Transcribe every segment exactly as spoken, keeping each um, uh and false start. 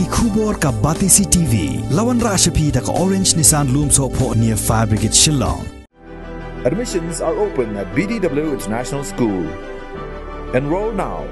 Ki khubor ka Batesi T V. La wanrah sha phi da ka Orange Nissan Lumsohphoh near Fire Brigade Shillong. Admissions are open at B D W International School. Enroll now.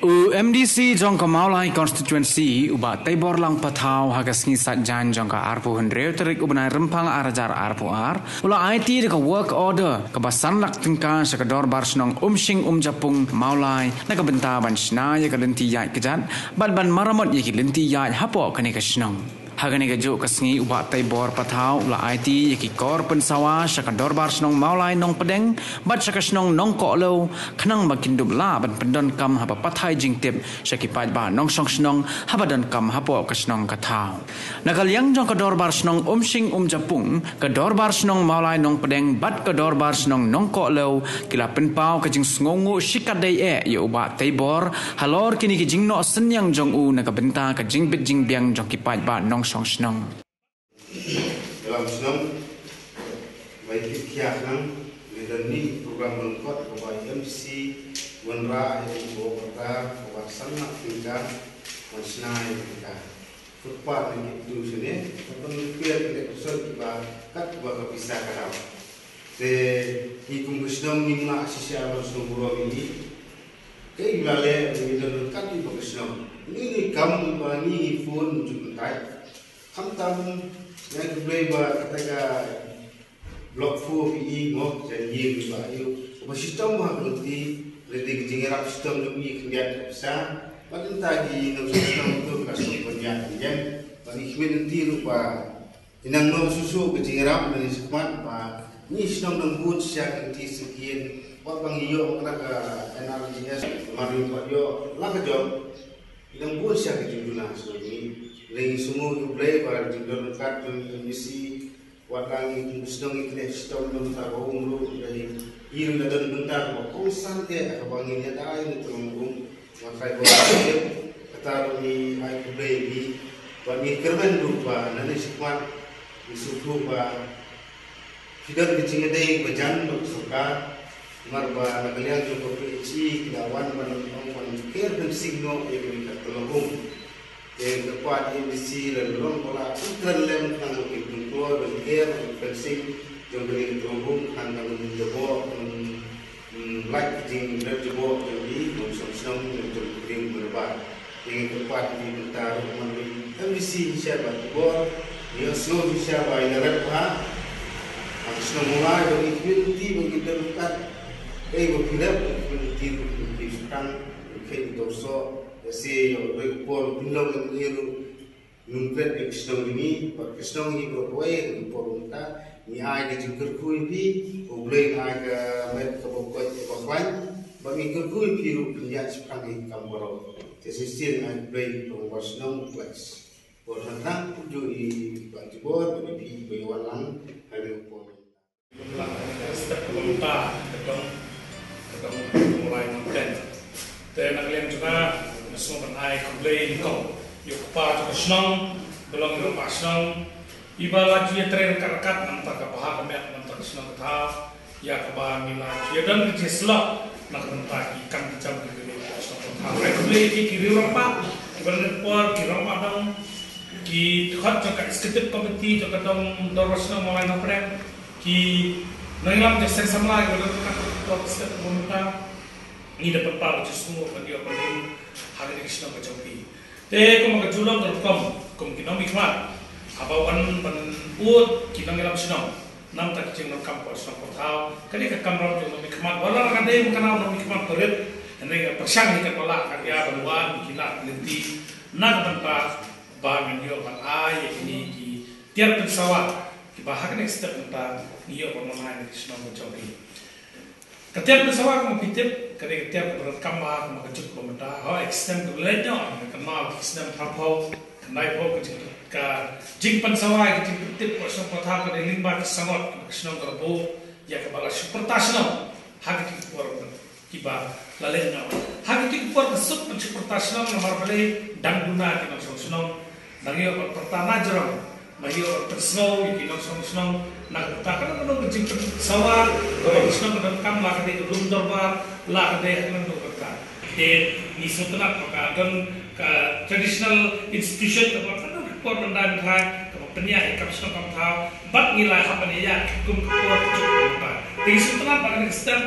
U M D C jong ka Mawlai Constituency, u Bah Teibor Lang Pathaw, ha ka sngi Saitjaiñ jong ka arphew hynriew tarik u bnai Rymphang ar hajar arphew ar, u la aiti da ka work order kaba san lak tyngka sha ka Dorbar Shnong Umshing Umjapung Mawlai, na ka bynta ban shna ïa ka lynti ïaid kjat bad ban maramot ïa ki lynti ïaid hapoh kane ka shnong. Ha kane kajuh ka sngi u Bah Teibor Pathaw u la aiti ïa ki kor pynsawa sha ka Dorbar Shnong Mawlai Nongpdeng bad sha ka shnong Nongkohlew, khnang ba kin dup lah ban pyndonkam haba pathai jingtip sha ki paidbah nongshong shnong haba donkam hapoh ka shnong ka thaw. Na ka liang jong ka Dorbar Shnong Umshing Umjapung, ka Dorbar Shnong Mawlai Nongpdeng bad ka Dorbar Shnong Nongkohlew ki la pynpaw ka jingsngewnguh shikatdei eh ïa u Bah Teibor halor kine ki jingnoh synñiang jong u na ka bynta ka jingbit jingbiang jong ki paidbah nongshong shnong. Dalam shnong, bai kit khia khnang, ngi don ni program lengkot kaba M C wanrah ïa u Bah Bakar, kaba san lak tyngka, ban shna ïa ka. Kut pat na ki tu sini, kaba ngi kir ki dek kusot kiba kat kiba ka pisa ka daw. Te ngi kum ka shnong ngim lah shisha ban shnong burom ïa ngi. Kaei ba la leh ngi don kat kiba ka shnong. Ngi ngi kam ba ngi ngi phone ju kyntait. Khamtam ïa ki blei ba kata ka Block four P E ngok jan ïing ba ayu. Ba shitom ha ka lynti, lynti ka jingïarap shitom jong ngi khyndiat ka pisa. Ba dang ta ki nongshong shnong tu ka shnong khyndiat khyndiat. Ba ngi khmih lynti ruh ba i nang nong susu ka jingïarap na ngi shakhmat ba ngi shnong nang bun sha ka lynti sngkien. Ba ba ngi ïoh na ka N R L G S, mar ngi ba ïoh la ka jong. I nang bun sha ka jingduna sha ngi. Ngi sngewbha ïa U Blei ba ka jingdon kat jong M D C. Wat la ngi kum shnong ngi kynnoh shitom na ka bynta ka um ruh, dei i ruh la don bynta kaba kongsan te kaba ngin ïa dei na ka long um. Nga trai ba kata ruh ngi ai khublei ïa ngi. Bad ngi kyrmen ruh ba nangne shakhmat ngi sngewthuh ba ki don ka jingïadei ba jan bad ka sorkar. Namar ba na ka liang jong ka P H E ki la wan ban ong ban ker fencing noh ïa kane ka long um. Te kyrpad ïa M D C lem long ba la pyntrei lem khnang ba kin pynkloi ban ker ban fencing jong kane ka long um khnang kan ym jaboh, kan ym, mm, lait ka jingrep jaboh jong ki nongshong shnong jong ka ring Mawlai. Ïa ngi kyrpad ïa ki bynta ruh man ring M D C shisha ba ki bor, ïa sngew shisha ba ïa rep ha. Ang shnong Mawlai ba ki community ba ki dang kat. Ei ba ki rep ba ki community ba ki community sukang, ba ki community dorso. Ïa se ïa rep por pynlong ïa ngi ruh. Ngi klet ïa ki shnong ngi, ba ki shnong ngi ba kawei ngi por mynta. Ngi ai ka jingkyrkhu ïa phi, U Blei ngi ai ka met kaba koit kaba khlaiñ. Ba ngi kyrkhu ïa phi ruh phin ïaid shaphrang ïa ki kam baroh. Te shisien ai Blei long ba shnong u bless. Bor hangta u ju i ba jubor ba phi ba i wan lang ha ri u por. Step ka bynta ka dong ka dong Mawlai Mountain. Te na ka liang jong nga nga sngewbha ban ai khublei nyngkong ïa u kpa jong ka shnong, ba long ïa u kpa shnong. Iba la ju ïatrei ryngkat ryngkat na ka bynta ka bha ka miat na ka bynta ka shnong ka thaw. Ïa kaba ngi la ju ïadon ka jingïasyllok na ka bynta ki kam ki jam ki kane ka shnong ka thaw. Ai khublei ki ki riew rangbah, kiba la leit por, ki rangbah dong, ki dkhot jong ka executive committee jong ka dong Dorbar Shnong Mawlai Nongpdeng, ki nongïalam jong seng samla kiba la leit por, ki step kiba mynta. Ngi da pynpaw ka jingsngewnguh ban ïoh ban rung ha kane ka shnong ka jong phi. Te kum ka ju long ka rukom kum ki nongmihkhmat haba wan ban bud ki nongïalam shnong. Namar ki jingdonkam ka shnong ka thaw, kane ka kamram jong nongmihkhmat, wat la ka dei ka nongmihkhmat barit, hynrei ka pyrshang hi katba lah ka ïa ban wan ki lad lynti na ka bynta ba ngan ïoh ban ai ïa kine ki tiar pynsawa kiba ha kane ka step mynta ngi ïoh ban ai ïa ki shnong ka jong ki. Ka tiar pynsawa kaba phi tip, ka dei ka tiar kaba donkam bha, kaba ka juk ba mynta, ha extent kaba leit noh, ka kynmaw ka snem phraphew, khyndai phew ka jing, ka jingpynsawa, ka jingpyntip ka shnong ka thaw, ka dei lyngba ka sangot kaba ka shnong ka la buh ïa kaba la shu pyrta shnong ha kiti ki por kiba la leit noh. Ha kiti ki por ka suk ban shu pyrta shnong namar balei dang duna ki nongshong shnong. Nang ïoh ban pyrta na jrong, nang ïoh ban pynsngew ïa ki nongshong shnong, na ka bynta kano kano ka jingpynsawa kaba ka shnong ka donkam, la ka dei ka lum dorbar, la ka dei ha kano kano ka bynta. Ngi sngewtynnat ba ka don ka traditional institution kaba ka don ka por ban dang thai kaba pynïaid ïa ka kam shnong kam thaw bad ngi la hap ban ïa kum ka por ka juk ka por. Te ngi sngewtynnat ba ka next step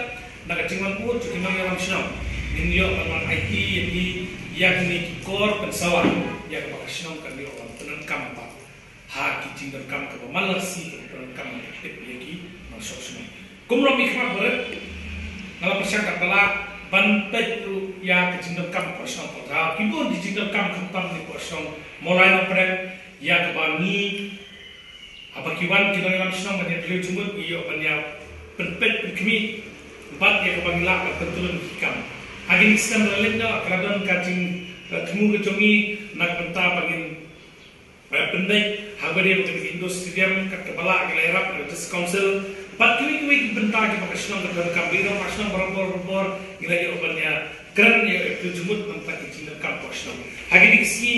na ka jingwan bud jong ki nongïalam shnong ngin ïoh ban wan aiti ïa ki ïa kine ki kor pynsawa ïa kaba ka shnong kan ïoh ban pyndonkam bad ha ki jingdonkam kaba man la ka sngi kaba pyndonkam ban tip ïa ki nongshong shnong. Kum u nongmihkhmat barit nga la pyrshang katba lah ban peit ruh ïa ka jingdonkam ka shnong Pongthaw. Ki bun ki jingdonkam khamtam ne ka shnong Mawlai Nongpdeng ïa kaba ngi haba ki wan ki nongïalam shnong ban ïa kylli jingmut ngi ïoh ban ïa pynpeit pynkhmih bad ïa kaba ngi lah ban pyntulun ki kam. Ha kine ki snem ba la leit noh ka la don ka jingthmu ka jong ngi na ka bynta ba ngin Ba pynbeit ha kaba dei ba ka dei indoor stadium kat kaba lah ngi la ïarap na ka District Council bad kiwei kiwei ki bynta kiba ka shnong ka donkam. Ngi ong ka shnong barabor barabor ngi la ïoh ban ïa kren ïa ka jingmut na ka bynta ki jingdonkam ka shnong. Ha kine ki sngi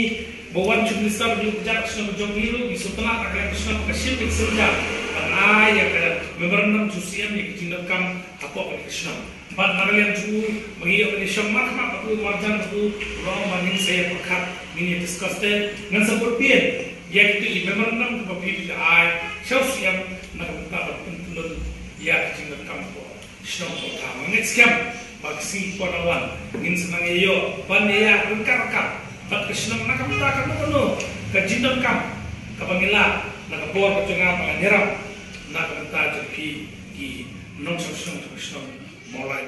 ba wan Chief Minister ba ïoh ka jaka shnong ka jong ngi ruh ngi sngewtynnat ha ka shnong ka shim ka sengjam ban ai ïa ka memorandum jong u C M ïa ka jingdonkam hapoh ka shnong. Bad na ka liang jong u ba ngi ïoh ban ïa shong markhmat bad u marjan bad u, u ong ba ngin sa ïa pyrkhat, ngin ïa discuss te ngan sa bud pyn ïa kito ki memorandum kiba phi la ai sha u C M na ka bynta ban pyntlun ïa ka jingdonkam ka shnong Pongthaw. Nga ngeit skhem ba ka sngi kaba wan ngin sa nang ïa ïoh ban ïa ryngkat ryngkat bad ka shnong na ka bynta kano kano ka jingdonkam kaba ngi lah na ka bor ka jong nga ba ngan ïarap na ka bynta jong phi ki nongshong shnong jong ka shnong Mawlai.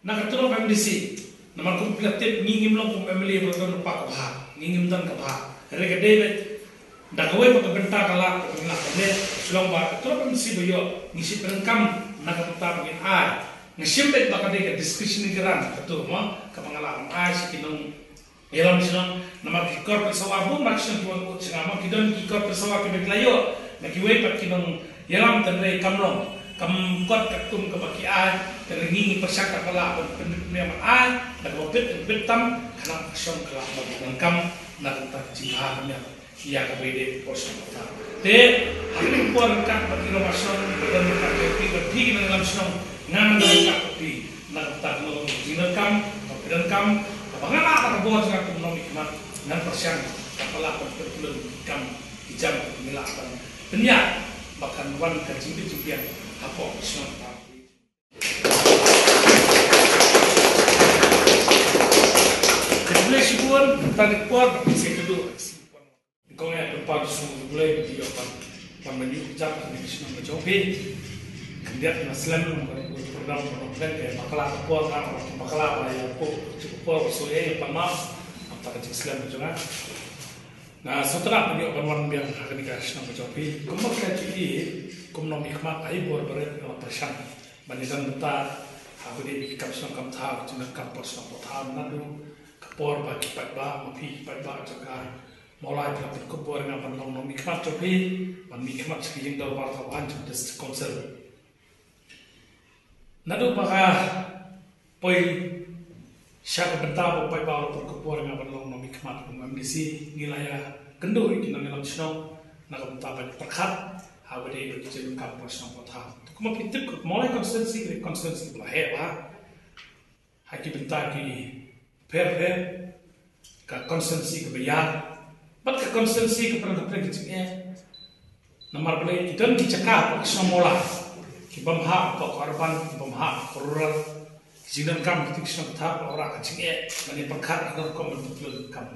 Na ka tulop M D C, namar kum phi la tip ngi ngim long kum M L A ba don lypa ka bha, ngi ngim don ka bha. Hynrei ka dei beit da kawei pat ka bynta ka lad kaba ngi lah ban leh, shu long ba ka tulop M D C ba ïoh ngi shu pyndonkam na ka bynta ba ngin ai. Nga shim beit ba ka dei ka discretionary grant kato mo kaba nga lah ban ai sha ki nong ïalam shnong, namar ki kor pynsawa bun ba ki shnong ki wan bud sha nga, ma ki don ki kor pynsawa kiba ki la ïoh na kiwei pat ki nongïalam, hynrei kam long, kam kot katkum kaba ki ai, hynrei ngi ngi pyrshang katba lah ban pynbit pynbiang ban ai, da kaba bit bit tam, khnang ka shnong ka lah ban pyndonkam na ka bynta ka jingbha ka miat ïa kaba ïadei bad ka por shnong ka thaw. Te ha kane ka por ryngkat bad ki nongïalam shnong, bad ryngkat bad phi, bad phi ki nongïalam shnong, ngan ryngkat bad phi. Na ka bynta ka long ka jingdonkam kaba phi donkam, kaba nga lah na ka bor jong nga kum u nongmihkhmat, ngan pyrshang katba lah ban pyntlun ki kam ki jam kaba ngi lah ban pynïaid ba kan wan ka jingbit jingbiang hapoh ka shnong ka thaw. Khublei shibun, tang ïa ka por ba phi sa ïakynduh. Kong ïa pynpaw jingsngew U Blei ba phi ïoh ban wan ban ïuh jam ha kane ka shnong ka jong phi. Khyndiat nga slem ba u program ba nongpdeng ka bakla ka por, nga bakla ba ïa pok ka por ba shu ïa pan ma. Ap ta ka jingslem ka jong nga. Nga sngewtynnat ban ïoh ban wan biang ha kane ka shnong ka jong phi. Kumba phi la ju ïohi, kum u nongmihkhmat, ai bor barit nga la pyrshang ban ïadon bynta ha kaba ïadei bad ki kam shnong kam thaw, ki jingdonkam por shnong por thaw, naduh ka por ba ki paidbah, ma phi ki paidbah jong ka Mawlai, phi la pynkup bor ïa nga ban long nongmihkhmat jong phi, ban mihkhmat sha ka ïing dorbar kaba aiñ jong ka District Council. Naduh ba ka poi sha ka bynta ba u paidbah u la pynkup bor ïa nga ban long nongmihkhmat kum u M D C, ngi la ïakynduh ïa ki nongïalam shnong na ka bynta ban pyrkhat ha kaba ïadei bad ki jingdonkam por shnong por thaw. Te kumba phi tip, ka Mawlai constituency ka dei ka constituency kaba la heh bha ha ki bynta ki pher pher, ka constituency kaba ïar bad ka constituency kaba don hapdeng ka jingeh. Namar balei, ki don ki jaka hapoh ka shnong Mawlai ki bym hap hapoh ka urban, ki bym hap hapoh ka rural. Ki jingdonkam kito ki shnong ki thaw ba wanrah ka jingeh, ban ïa pyrkhat ha ka rukom ban pyntlun kam.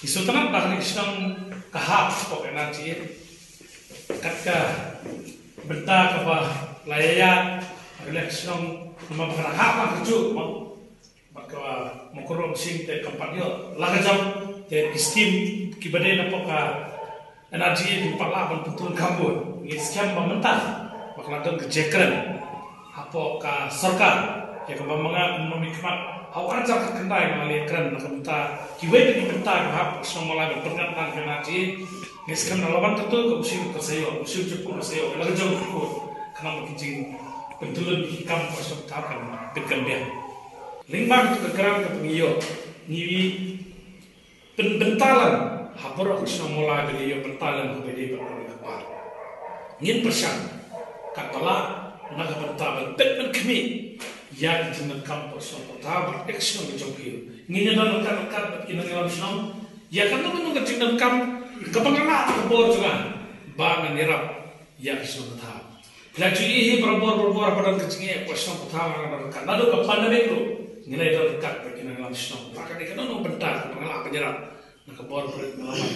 Ngi sngewtynnat ba kane ka shnong ka hap hapoh N R G A. Kat ka bynta kaba la ïaid ha kane ka shnong, namar ba ka la hap ha ka juh, mo. Bad ka Mawkyrwat Umsning te kam pat ïoh la ka jong, te ki skim kiba dei na pok ka N R G A kim pat lah ban pyntrun kham bun. Ngi skhem ba mynta ba ka la don ka jingkren hapoh ka sorkar ïa kaba ma nga kum u nongmihkhmat ha u ar hajar khatkhyndai ba nga la ïakren na ka bynta kiwei de ki bynta kiba hap shnong Mawlai ban pynngat lang ka N R G A. Ngi skhem ba la wan kata ka Umsning ka sa ïoh, Umsning jingpynïoh ka sa ïoh, la ka jong ka kut khnang ba ki jingpyntrun ki kam ka shnong ka thaw kan bit kan biang. Lyngba kata ka grant kaba ngi ïoh, ngi pynbynta lang ha baroh ka shnong Mawlai ba ngi ïoh bynta lang ha kaba ïadei bad ka por. Ngin pyrshang katba lah na ka bynta ban peit ban khmih ïa ka jingdonkam hapoh shnong hapoh thaw bad ka shnong ka jong phi. Ngin ïa don ryngkat ryngkat bad ki nongïalam shnong ïa kano kano ka jingdonkam kaba nga lah na ka bor jong nga ba ngan ïarap ïa ka shnong ka thaw. Phi la ju ïohi hi barabor barabor ba don ka jingeh hapoh shnong hapoh thaw, nga don ryngkat. Naduh ka pandemic ruh ngi la ïa don ryngkat bad ki nongïalam shnong. Ba ka dei kano kano ka bynta kaba nga lah ban ïarap na ka bor ba rit ba la wan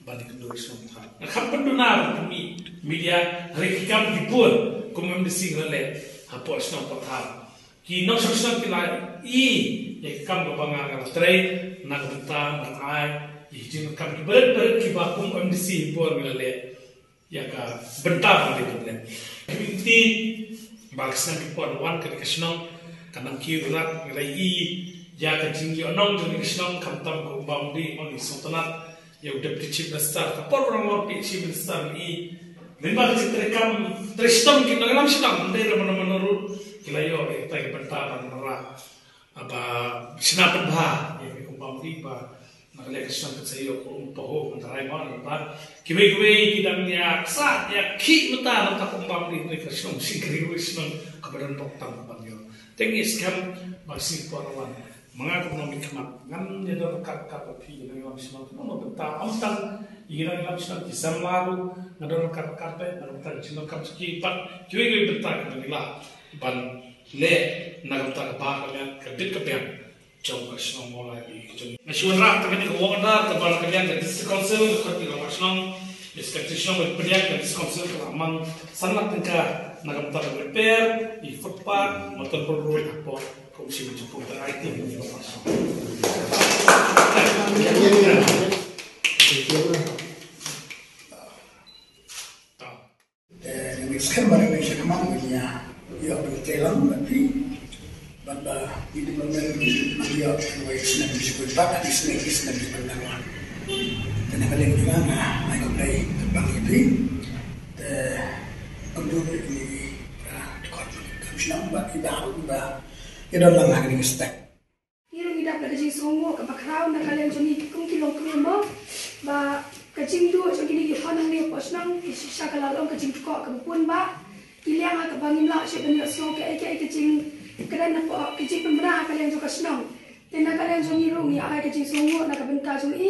ban ïakynduh shnong hapoh thaw. Nga kham pynduna ban pynmih media hynrei ki kam ki bun kum M D C ngi la leh hapoh shnong hapoh thaw. Ki nongshong shnong ki la ïohi ïa ka kam kaba nga nga la trei na ka bynta ban ai ïa ki jingdonkam kiba rit ba rit kiba kum M D C hi bor ngi la leh ïa ka bynta ba ngi la leh. Community ba ka shnong ki por wan ka dei ka shnong ka nam ki rat ngi la ïohi ïa ka jingïohnong jong ka shnong khamtam ka Umba Umdi, ma ngi sngewtynnat ïa u Deputy Chief Minister, ka por ba u dang long Chief Minister ngi. Mynba ka jingtrei kam trei shitom ki nongïalam shnong, ym dei na mano mano ruh ki la ïoh ïa kita ki bynta ban wanrah ba shna pynbha ïa ka Umba Umdi ba na ka liang ka shnong kan sa ïoh ka um paho, kan sa rai mo, namar ba kiwei kiwei ki dang ïa ksah ïa khih mynta na ka Umba Umdi, na ka shnong shi kri wei shnong kaba don pok tam ban ïoh. Te ngi skhem ba shi por wan ma nga kum u nongmihkhmat ngan ïa don ryngkat ryngkat bad phi na ka shnong. Kumno bynta ym tang ïa ka shnong ki samla ruh nga don ryngkat ryngkat bad nga don ryngkat jingdonkam jong ki bad kiwei kiwei bynta kiba ngi lah ban leh na ka bynta ka bha ka miat ka bit ka biang jong ka shnong Mawlai ba ïeit ka jong ngi. Nga shu wanrah tang kane ka wang order kaba na ka liang ka District Council, ka khot ïa ka shnong, District Shnong ba pdiang ka District Council ka la mang san lak tyngka na ka bynta ka repair ïa footpath, motor road hapoh Ka um shim jingpynpaw ai ti ni ba song. Te ngi skhem ba ngi sha khmat ngi ïa ïa ban te lang ba phi ban ba i di ban ngi ïa ban wai snem ki shu ba ki snem ki snem ki ban nang wan. Te na ka liang jong nga ai khublei kyrpang ïa phi. Te kumjuh ïa i, ah, dkhot kam shnong ba i ba i ba Ngi don lang ha kane ka step. Ngi ruh ngi dap da ka jingsngewnguh kaba khraw na ka liang jong ngi kum ki longkmie mo, ba ka jingduh jong kine ki khon hangne hapoh shnong ki shisha ka la long ka jingkyrkhu kaba bun ba ki liang ha kaba ngim lah shuh ban ïohsngew kaei kaei ka jingkren hapoh ka jingpynbna ha ka liang jong ka shnong. Te na ka liang jong ngi ruh ngi ai ka jingsngewnguh na ka bynta jong i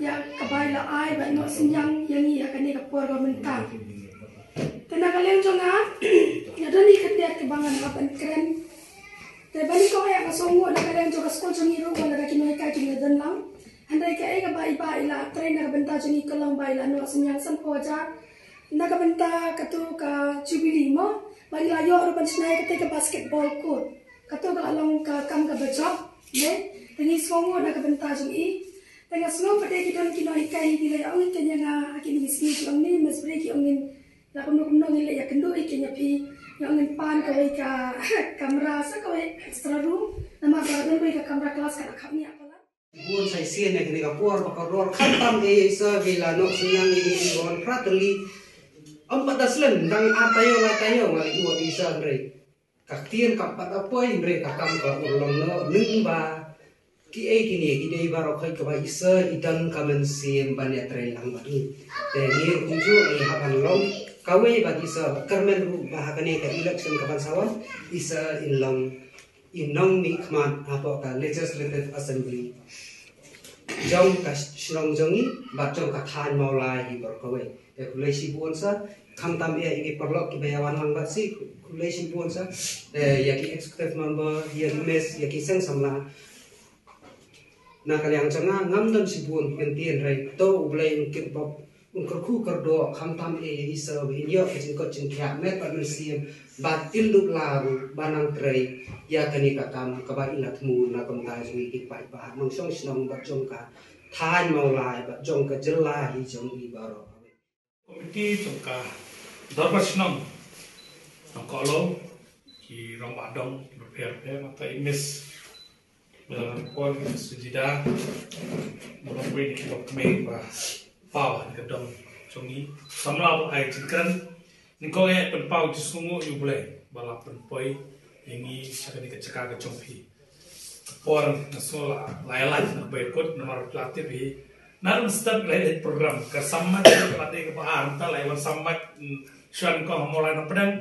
ïa kaba i la ai bad noh synñiang ïa ngi ha kane ka por ba mynta. Te na ka liang jong nga nga don i khyndiat kaba ngan hap ban kren. Te ba nyngkong eh nga sngewnguh na ka liang jong ka skul jong ngi ruh ba lada ki nonghikai ki la don lang. Hynrei kaei kaba i bah i la trei na ka bynta jong ngi ka long ba i la noh synñiang sanphew hajar na ka bynta katu ka Jubilee mo, ba i la ïoh ruh ban shna ïa kata ka basketball court. Katu ka la long ka kam kaba jop ne. Te ngi sngewnguh na ka bynta jong i. Te nga sngew ba dei ki don ki nonghikai hi ki la ïa ong ïa kane ïa nga ha kine ki sngi ki ong ne, Miss Bree ki ong ngin la kumno kumno ngin leh ïakynduh ïa kine ïa phi. Ïa ong ngin pan kawei ka kamra sa kawei extra room. Namar ba don kawei ka kamra class ka la khap ngiah palat. Bun sa shisien ïa kane ka por ba kordor khamtam eh ïa i sa ba i la noh synñiang ïa i wan Prateli. Ym pat da slem dang ar taïew lai taïew nga la ïoh ïa i sa hynrei ka ktien kam pat da poi hynrei ka kam ka la urlong noh lyngba kiei kine ki dei baroh khoit kaba i sa i don ka mynsiem ban ïatrei lang bad ngi. Te ngi ruh kumjuh ngi hap ban long kawei bad i sa bad kyrmen ruh ba ha kane ka election ka ban sa wan i sa in long i nongmihkhmat hapoh ka Legislative Assembly jong ka shnong jong ngi bad jong ka thaiñ Mawlai hi baroh kawei. Te khublei shibun sa, khamtam eh ïa ki paralok kiba ïa wan lang bad si, khublei shibun sa. Te ïa ki executive member, ïa ki miss, ïa ki seng samla. Na ka liang jong nga ngam don shibun kyntien hynrei to U Blei un kyrkhu kyrdoh khamtam eh ïa i sa ba in ïoh ka jingkoit jingkhiah met bad mynsiem bad in dup la ruh ba nang trei ïa kane ka kam kaba i la thmu na ka bynta jong ngi ki paidbah nongshong shnong bad jong ka thaiñ Mawlai bad jong ka jylla hi jong i baroh. Komiti jong ka dorbar shnong Nongkohlo, ki rangbah dong bapher bapher, mynta i miss Ba la ngan poi ka Sujida, ba la poi ni ki ba kmie ba paw ha ka dong jong ngi. Samla ba ai jingkren. Nyngkong eh pynpaw jingsngewnguh ïa U Blei ba la pynpoi ïa ngi sha kane ka jaka ka jong phi. Ka por nga sngew la, la ïa lait na bai kut namar la tip hi. Naduh mynstep la ïa lait program. Ka sammat ka la dei kaba ar, mynta la ïa wan sammat, mm, shuwa nyngkong ha Mawlai na pdeng.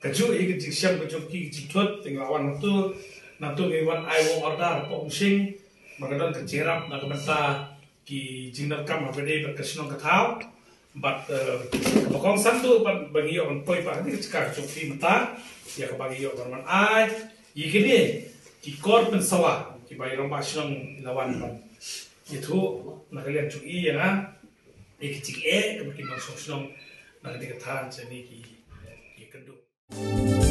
Kajuh ïa ka jingshem ka jong ki, ka jingthut, te ngi la wan hangto, nangto ngi wan ai work order hapoh Umshing, ba ka don ka jingïarap na ka bynta ki jingdonkam hapdeng bad ka shnong ka thaw. Bad, eh, kaba kongsan tu, bad ba ngi ïoh ban poi pat, kane ka jaka ka jong phi mynta, ïa kaba ngi ïoh ban wan ai ïa kine ki kor pynsawa, kiba i rangbah shnong i la wan ban ïathuh na ka liang jong i ïa nga ïa ki jingeh kaba ki nongshong shnong na kane ka thaiñ jong ngi ki, ki kynduh.